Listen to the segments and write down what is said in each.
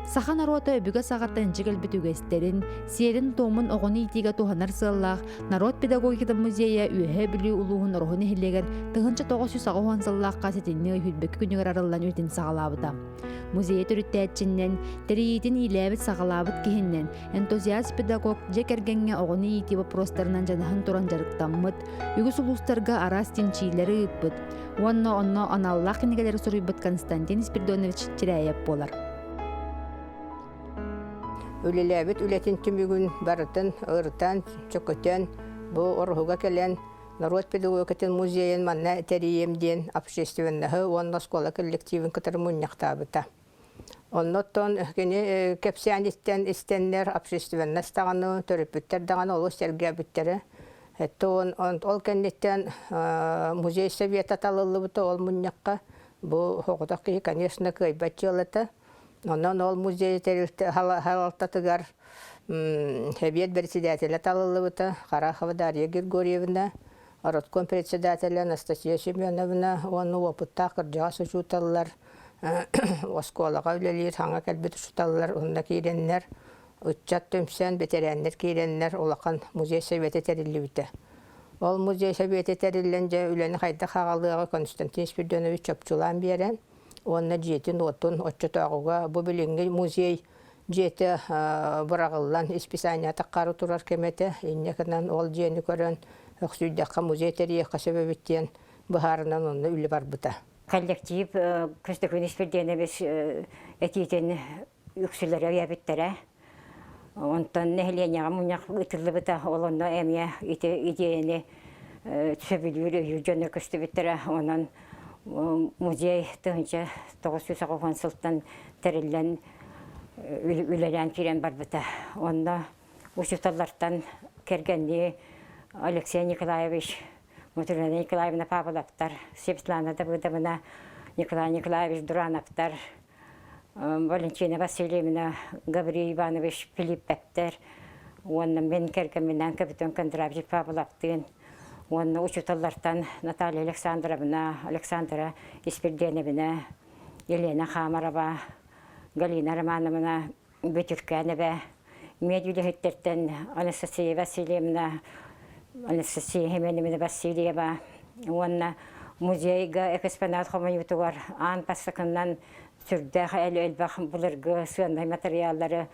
Саха норуота өбүгэ саҕаттан илдьэ кэлбит үгэстэрин, сиэрин-туомун оҕону иитиигэ туһанар сыаллаах Народ педагогикатын музейа Үөһээ Бүлүү улууһун Ороһу нэһилиэгэр 1980 сыллаахха сэтинньи ый сүүрбэкки күнүгэр арыллан үлэтин саҕалаабыта. Музейы төрүттээччиннэн, тэрийиитин иилээбит-саҕалаабыт киһиннэн, энтузиаст-педагог дьиэ кэргэҥҥэ оҕону иитии боппуруостарынан дьаныһан туран дьарыктаммыт, үгүс улуустарга араас чинчиилэри ыыппыт уонна онно аналлаах кинигэлэри суруйбут Константин Спиридонович Чирээйэп буолар. Үлэлээбит үлэтин түмүгүн барытын ырытан, чөкөтөн, бу Ороһуга кэлэн норуот педагогикатын музейын манна тэрийиэм диэн общественноһы уонна оскуола коллективын кытары мунньахтаабыта. Оннуттан кини кэпсээниттэн истэннэр общественность даҕаны, төрөппүттэр даҕаны олус сэргээбиттэрэ. Он, ол кэнниттэн музей совета талыллыбыта ол мунньахха. Бу соҕотох киһи, конечно, кыайбат дьыалата. Онон ол музей тэрилтэ салалтатыгар Сэбиэт председателэ талыллыбыта Харахова Дарья Григорьевна, родком председателэ Анастасия Семеновна уонна уопуттаах кырдьаҕас учууталлар, оскуолаҕа үлэлиир саҥа кэлбит учууталлар уонна киирэннэр, ыччат түмсэн, бэтэрээннэр киирэннэр улахан музей сэбиэтэ тэриллибитэ. Ол музей сэбиэтэ тэриллэн дьэ үлэни хайдах аҕалыаҕы Константин Спиридонович чопчулаан биэрэн, уонна дьиэтин-уотун оччотооҕуга бу билиҥҥи музей дьиэтэ быраҕыллан исписаанньата хары турар кэмэ этэ. Инньэ гынан ол дьиэни көрөн өксүйдэххэ музей тэрийиэххэ сөп эбит диэн быһаарынан онно үлэ барбыта. Коллектив Көстөкүүн Испирдиэнэбис этиитин үксүлэрэ өйөөбүттэрэ. Онтон нэһилиэнньэҕэ мунньах ыытыллыбыта, ол онно эмиэ ити идиэйэни сөбүлүүр өйүүр дьоннор көстүбүттэрэ. Онон музей 1990 сылтан тэриллэн үлэлээн киирэн барбыта. Онно учууталлартан кэргэннии Алексей Николаевич, Матрена Николаевна Павловтар, Светлана Давыдовна, Николай Николаевич Дурановтар, Валентина Васильевна, Гаврил Иванович Филиппэттэр уонна мин кэргэмминээн Капитон Кондратьев Павловтыын уонна учууталлартан Наталья Александровна, Александра Испирдиэнэбинэ, Елена Хамарова, Галина Романовна Бүтүркээнэбэ, медүлэһиттэртэн Анастасия Васильевна, Анастасия Семеновна Васильева уонна музейга экспонат хомуйуутугар аан бастакынан сүрдээх элбэх былыргы сыаннай матырыйааллары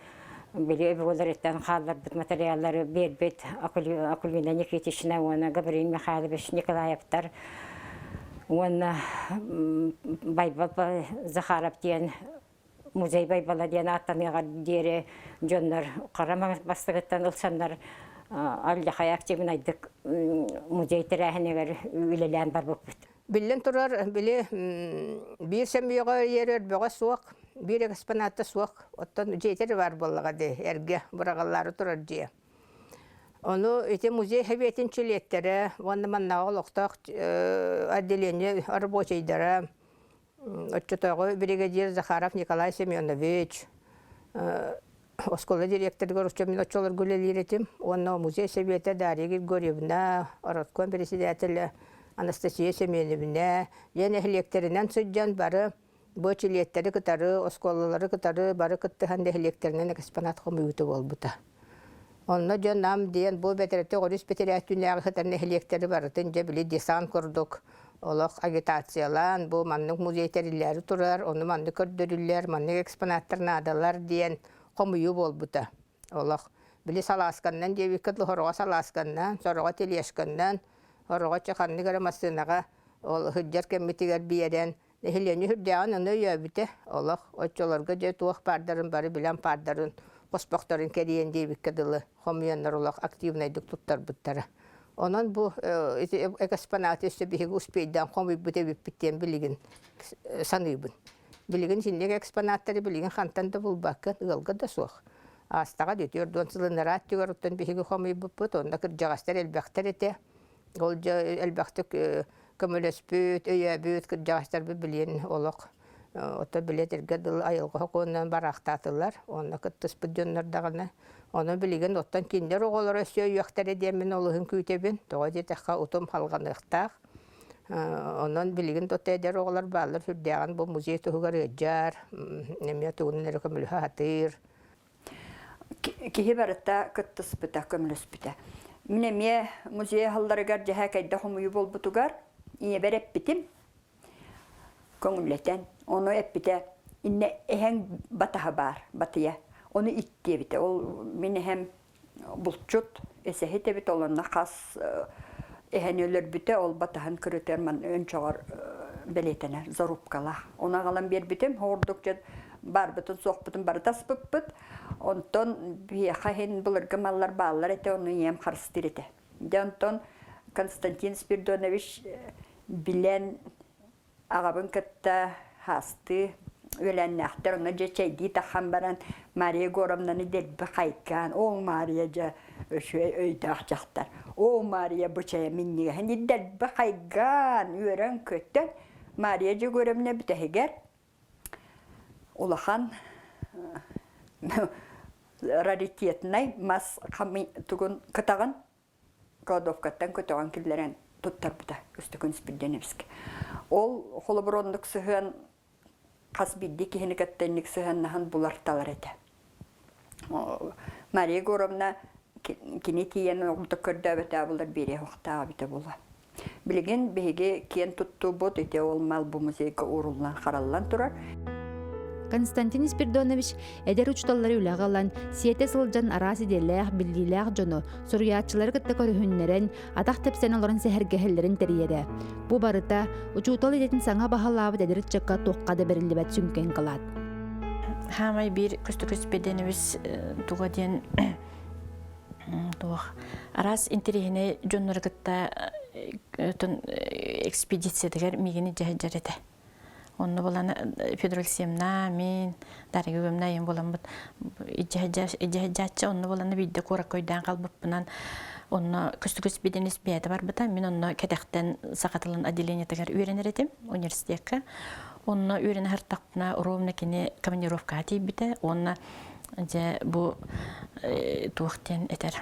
били өбүгэлэриттэн хаалларбыт матырыйааллары биэрбит Акулина Никитична уонна Гаврил Михайлович Николаевтар уонна Байбал Захаров диэн музей Байбала диэн ааттаныаҕар диэри дьоннор хара бастакыттан ылсаннар алдьархай активнайдык музей тэрээһинигэр үлэлээн барбыппыт. Биллэн турар, били биир сөмүйэҕэ иэр өрбөҕө суох, биир экспоната суох. Оттон дьиэтэ бар буоллаҕа дии, эргэ быраҕыллаары турар дьиэ. Ону ити музей сэбиэтин чилиэттэрэ уонна маннааҕы олохтоох отделение рабочайдара оччотооҕу бригадир Захаров Николай Семенович оскуола директорыгар оччо оччолорго үлэлиир этим уонна музей сэбиэтэ Дарья Григорьевна, ороскуон председателэ Анастасия Семеновна дьэ нэһилиэктэринэн сылдьан бары бу чилиэттэри кытары, оскуолалары кытары бары кыттыһан нэһилиэктэринэн экспонат хомуйуута буолбута. Онно дьон нам диэн бу бэтэрэтэ өрүс бэтэрээттүүнээҕи сытар нэһилиэктэри барытын дьэ били десант курдук олох агитациялаан бу маннык музей тэриллээри турар, ону маннык көрдөрүллэр, маннык экспонаттар наадалар диэн хомуйуу буолбута. Олох били салаасканнан диэбиккэ дылы сороҕо салаасканнан, сороҕо тележканнан, сороҕо чэ ханнык эрэ массыынаҕа ол сылдьар кэммитигэр биэрэн нэһилиэнньэ сүрдээҕин ону өйөөбүтэ. Олох оччолорго дьэ туох баардарын бары билэн паардарын, хоспохторун кэрийэн диэбиккэ дылы хомуйаннар олох активнайдык туттарбыттара. Онон бу ити экспонаты өссө биһиги успейдаан хомуйбут эбиппит диэн билигин саныыбын. Билигин итинник экспонаттары билигин хантан да булбаккын, ыалга да суох. Аастаҕа 40 сылын түгэр оттон биһиги хомуйбуппут, онно кырдьаҕастар элбэхтэр этэ. Ол дьэ элбэхтик көмөлөспүт, өйөөбүт кырдьаҕастарбыт билиэн олох ото билиэтиргэ дылы айылҕа сокуонунан бараахтаатылар. Онно кыттыспыт дьоннор даҕаны. Ону билигин оттон кинилэр оҕолоро өссө өйүөхтэрэ диэммин олуһун күүтэбин. Тоҕо диэтэххэ утум халҕаныахтаах. Онон билигин да эдэр оҕолор бааллар сүрдээҕин бу музей туһугар ыалдьар, эмиэ тугунан эрэ көмөлөһө сатыыр. Киһи барыта кыттыспыта, көмөлөспүтэ. Мин эмиэ музей аһылларыгар дьэһэ кэйдэ хомуйуу буолбутугар ийэбэр эппитим, көҥүллэтэн. Ону эппитэ, иннэ эһэҥ батаһа баар, батыйа. Ону иттиэбитэ. Ол мин эһэм булчут эсэһит эбит ол онно хас эһэни өлөрбүтэ ол батаһын кырытыар ман өнчөҕөр бэлиэтэнэр зарубкалаах ону аҕалан биэрбитим ордук дьон барбытын суохпутун бары таспыппыт онтон биһиэхэ иһин былыргы маллар бааллар этэ ону ийэм харыстыыр этэ дьэ онтон Константин Спиридонович билэн Аҕабын кытта хаастыы үөлээннээхтэр онно дьэ чэйдии таххан баран Мария Егоровнаны дэлби хайгаан, «Оо, Мария дьэ үчүгэй өйдөөх дьахтар, оо, Мария бу чэйэ минньигэһин» дэлби хайгаан, үөрэн-көтөн Мария Егоровна бүтэһигэр улахан раритетнай мас тугун кытаҕын кладовкаттан көтөҕөн киллэрэн туттарбыта Көстөкүүн Спирденовскэ. Ол холобур оннук сыһыан хас биирдии киһини кытта инник сыһыаннаһан булар-талар этэ. Мария Егоровна кини тиийэн оҕото көрдөөбөтөө булар биэриэ уохтаах эбитэ буолуо. Билигин биһиги киэн туттуубут ити ол мал бу музейга ууруллан хараллан турар. Константин Спиридонович эдэр учууталлары үлэҕэ ылан, сиэтэ сылдьан араас идэлээх, биллиилээх дьону, суруйааччылары кытта көрүһүннэрэн, атах тэпсэн олорон сэһэргэһэллэрин тэрийэрэ. Бу барыта учуутал идэтин саҥа баһылаабыт эдэр ыччакка туохха да бэриллибэт сүҥкэн кылаат. Хаамай биир Көстөкө Спиридонович туга диэн туох араас интэриэһинэй дьоннору кытта экспедициятыгар миигин илдьэ сылдьар этэ. Онно булан Федор Алексеевна, мин, Дарья Георгиевна айан буламмыт илдьэ сылдьааччы онно булан биирдэ куоракка өйдөөн хаалбыппынан онно көстүкүс биденис бэйэтэ барбыта. Мин онно кэтэхтэн саха тылын отделениетыгар үөрэнэр этим университекка. Онно үөрэнэ сыртахпына ровно кини командировкаҕа тиийбитэ уонна Дьэ, бу туох диэн этэр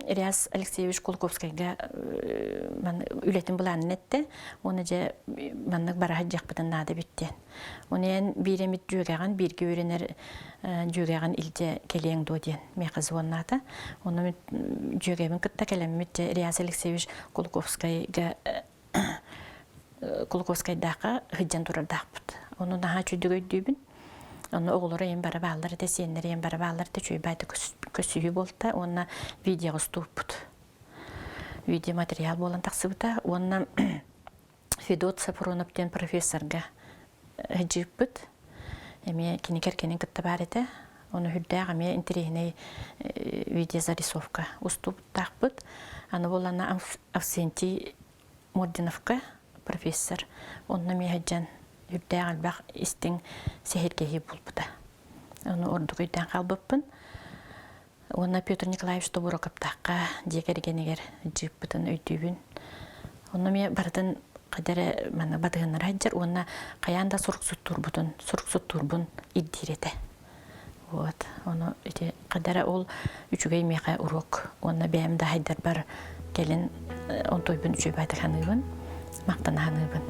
Ильяс Алексеевич Кулаковскайга үлэтин былаанын эттэ уонна дьэ маннык бара сылдьыахпытын наада эбит диэн. Ону эн биир эмит дьүөгэҕин бииргэ үөрэнэр дьүөгэҕин илдьэ кэлиэҥ дуо диэн миэхэ звоннаата. Онно дьүөгэбин кытта кэлэммит дьэ Ильяс Алексеевич Кулаковскайга Кулаковскайдаахха сылдьан турардаахпыт. Ону наһаа үчүгэй өйдүүбүн. Онно оҕолоро ийэм бары бааллар этэ, сиэннэрэ ийэм бары бааллар этэ, үчүгэй баайда көссүһүү буолта уонна видеоҕа устууппут. Видеоматериал буолан тахсыбыта уонна Федот Сафронов диэн профессорга сылдьыыппыт. Эмиэ кини кэргэнин кытта баар этэ. Ону үрдээх эмиэ интэриэһинэй видеозарисовка устубуттаахпыт. Аны буоллаҕына Авсентий Мординовка профессор онно эмиэ сылдьан үрдээх элбэх истиҥ сэһэргэһии буолбута. Ону ордук өйдөөн хаалбыппын. Уонна Петр Николаевич Тобуруокаптаахха дьиэ кэргэнигэр дьыыппытын өйдүүбүн. Онно эмиэ барытын хайда эрэ манна батыһыннара сылдьар уонна хайаан да сурук суттуурбутун, сурук суттуурбун ирдиир этэ. Вот, ону ити хайда эрэ ол үчүгэй миэхэ уруок уонна бэйэм да хайдарбар кэлин онтуйбун үчүгэй баайдык саныыбын, махтана саныыбын.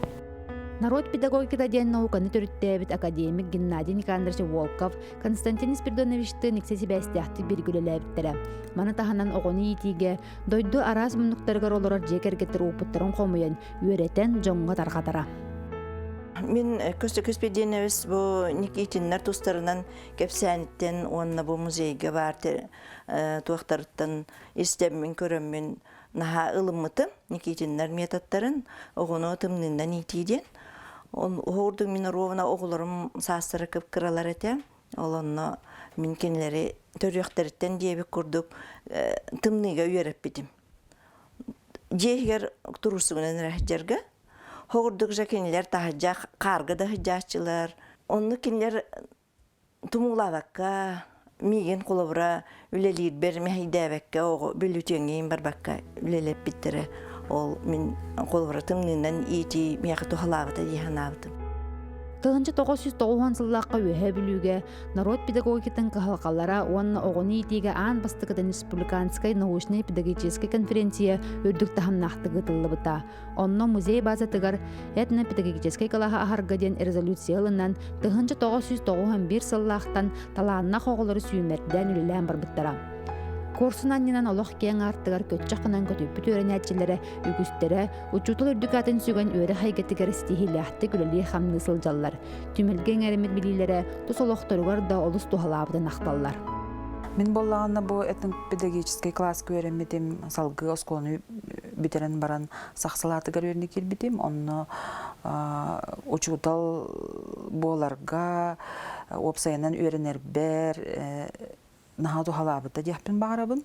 Народ педагогиката диэн науканы төрүттээбит академик Геннадий Никандрович Волков Константин Спиридоновичтыын иксэ сибээстээхтик бииргэ үлэлээбиттэрэ. Маны таһынан оҕону иитиигэ дойду араас муннуктарыгар олорор дьиэ кэргэттэр уопуттарын хомуйан, үөрэтэн дьоҥҥо тарҕатара. Мин Көстөкүс Педенович бу Никитиннэр тустарынан кэпсээниттэн уонна бу музейга баар туохтарыттан истэммин көрөммүн наһаа ылыммытым Никитиннэр методтарын оҕону тымныынан иитии диэн. Оһуордук мин оруобуна оҕолорум саастара кып-кыралар этэ. Ол онно мин кинилэри төрүөхтэриттэн диэбит курдук тымныыга үөрэппитим. Дьиэ иһигэр туруусугунан эрэ сылдьарга. Хоҕурдук же кинилэр таһырдьа хаарга да сылдьааччылар. Онно кинилэр тумуулаабакка, миигин холобура үлэлиирбэр мэһэйдээбэккэ, оҕо бүлүтүөҥҥэ барбакка үлэлэппиттэрэ. Ол мин холобура тымныынан иитии миэхэ туһалаабыта дии санаабытым. 1990 сыллаахха Үөһээ Бүлүүгэ норуот педагогикатын кыһалҕалара уонна оҕону иитиигэ аан бастакытын республиканскай научнай-педагогическай конференция үрдүк таһымнаахтык ыытыллыбыта. Онно музей базатыгар этнопедагогическай кылааһы аһарга диэн резолюция ылынан 1991 сыллаахтан талааннаах оҕолору сүүмэрдээн үлэлээн барбыттара. Куорсун анньынан олох киэҥ аартыгар көччөх гынан көтүппүт үөрэнээччилэрэ үгүстэрэ учуутал үрдүк аатын сүгэн үөрэх эйгэтигэр ситиһиилээхтик үлэлии-хамныы сылдьаллар. Түмэлгэ иҥэриммит билиилэрэ тус олохторугар да олус туһалаабытын ахталлар. Мин буоллаҕына бу этнопедагогическай кылааска үөрэммитим, салгыы оскуоланы бүтэрэн баран сах салаатыгар үөрэнэ киирбитим. Онно учуутал буоларга, уопсайынан үөрэнэрбэр наһаа туһалаабыта диэхпин баҕарабын.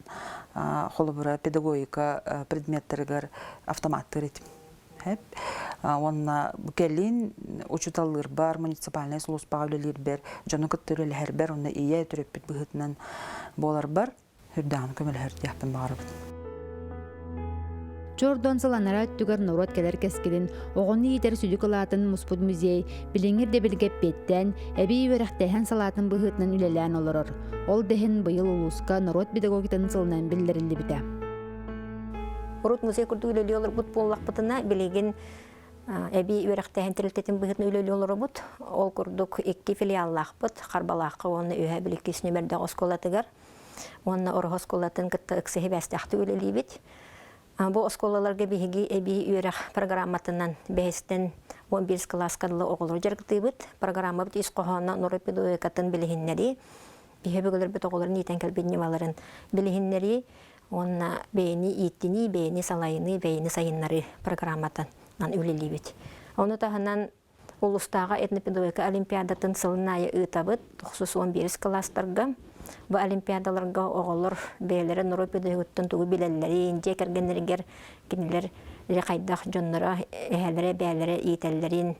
Холобура, педагогика предметтарыгар автоматтыыр этим. Уонна кэлин учууталлыырбар, муниципальнай сулууспаҕа үлэлиирбэр, дьону кытта үлэлэһэрбэр, уонна ийэ төрөппүт быһыытынан буоларбар үрдээҕин көмөлөһөр диэхпин баҕарабын. Чордон сыл анараа өттүгэр норуот кэлэр кэскилин, оҕону иитэр сүдү кылаатын муспут музей билиҥҥи ирдэбилгэ эппиэттээн, эбии үөрэхтээһин салаатын быһыытынан үлэлээн олорор. Ол да иһин быйыл улууска норуот педагогикатын сылынан биллэриллибитэ. Урут музей курдук үлэлии олорбут буоллахпытына, билигин эбии үөрэхтээһин тэрилтэтин быһыытынан үлэлии олоробут. Ол курдук икки филиаллаахпыт, Харбалаахха уонна Үөһээ Бүлүү нүмердээх оскуолатыгар уонна Ороһу оскуолатын кытта ыкса сибээстээхтик үлэлиибит. Бу оскуолаларга биһиги эбии үөрэх программатынан бэһистэн 11 кылааска дылы оҕолору дьарыктыыбыт. Программабыт ис хоһооно норуот педагогикатын билиһиннэрии, биһи өбүгэлэрбит оҕолорун иитэн кэлбит ньымаларын билиһиннэрии уонна бэйэни ииттинии, бэйэни салайыныы, бэйэни сайыннарыы программатынан үлэлиибит. Ону таһынан Улуустааҕы этнопедагогика олимпиадатын сылын аайы ыытабыт, 91 кылаастарга. Бу олимпиадаларга оҕолор бэйэлэрэ норуот педагогуттан тугу билэллэрин, дьиэ кэргэннэригэр кинилэр хайдах дьонноро, эһэлэрэ, бэйэлэрэ иитэллэрин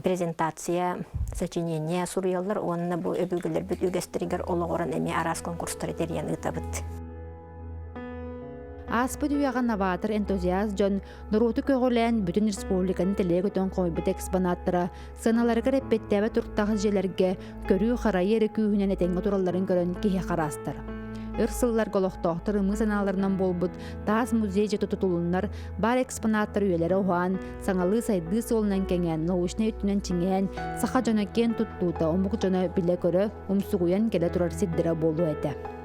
презентация, сочинение суруйаллар уонна бу өбүгэлэрбит үгэстэригэр олоҕуран эмиэ араас конкурстары тэрийэн ыытабыт. Ааспыт үйэҕэ новатор энтузиаст дьон норуоту көҕүлээн бүтүн республиканы тэлэйэ көтөн хомуйбут экспонаттара сыаналарыгар эппиэттээбэт туруктаах дьиэлэргэ көрүү-харайыы эрэ күүһүнэн этэҥҥэ туралларын көрөн киһи хараастар. Өр сылларга олохтоохтор ымыы санааларынан буолбут таас музей дьиэтэ тутулуннар, баар экспонаттар үйэлэрэ уһаан, саҥалыы сайдыы суолунан кэҥээн, научнай өттүнэн чиҥээн, саха дьоно киэн туттуута, омук дьоно билэ-көрө, умсугуйан кэлэ турар сирдэрэ буолуо этэ.